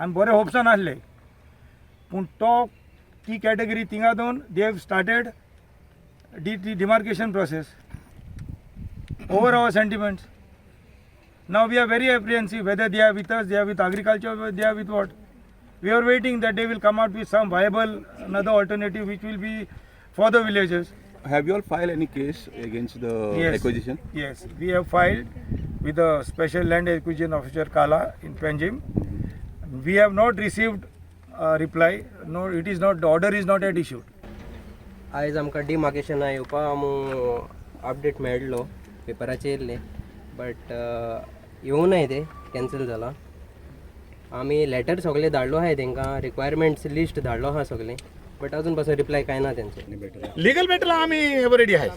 आमी बरे होप्सान आसले, पूण तो ती कॅटेगरी थिंगा दोन they have started the demarcation process over our sentiments. Now we are very apprehensive whether they are with us, they are with agriculture, they are with what. We are waiting that they will come out with some viable another alternative which will be for the villagers. Have you all filed any case against the Yes. Acquisition? Yes, we have filed with the Special Land Acquisition Officer Kala in Panjim. We have not received a reply. No, it is not, the order is not yet issued. आयज आमकां डिमार्केशना येवपा आम update मेळ्ळो पेपराचेर येयल्ले, but येवनाय, ते cancel जाला. आमी लेटर सगळे धाडलो आहाय तेंकां, रिक्वायरमेंट्स लिस्ट धाडलो आहा सगळें, बट अजून पासून रिप्लाय कांय ना तेंचो. लिगल बॅटल आमी रेडी आहाय.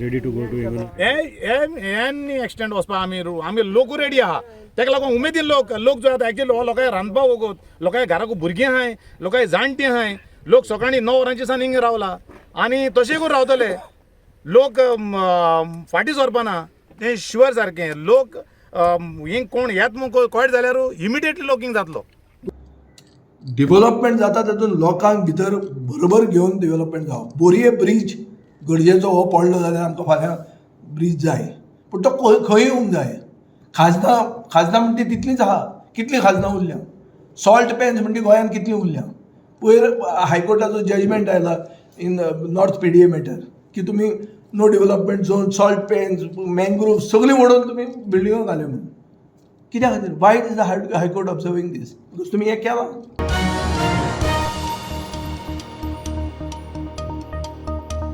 Ready to go to even हे एक्सटेंड वचपाक आमी लोकू रेडी आहा. तेका लागून उमेदीन लोक जो आतां एक्चुअली हो लोकांक रांदपाक वगत, लोकांक घराक भुरगीं आहाय, लोकांक जाणटीं आहाय. लोक सकाळीं 9 वरांचे सान हिंगा रावला आनी तशें करून रावतले. लोक फाटीं सरपाना, तें शुअर सारकें. लोक हिंग कोण येत म्हूण कळट जाल्यार इमिडिएटली लोक हिंग जातलो. डेव्हलपमेंट जाता तातूंत लोकांक भितर बरोबर घेवन डेव्हलपमेंट जावप. बोरये ब्रीज गरजेचो हो पडलो जाल्यार आमकां फाल्यां ब्रीज जाय, पूण तो खंय येवंक जाय. खाजनां, खाजनां म्हणटी तितलींच आहा. कितलीं खाजनां उरल्या? सॉल्ट पॅन्स म्हणटी गोंयांत कितलीं उरल्या? पयर हायकोर्टाचो जजमेंट आयला in North PDA matter की तुमी no development zone, salt pans, mangrove सगळीं उडोवन तुमी बिल्डिंगो घाल्यो म्हणून. कित्या खातीर? Why is the High Court observing this? Because तुमी हें केलां.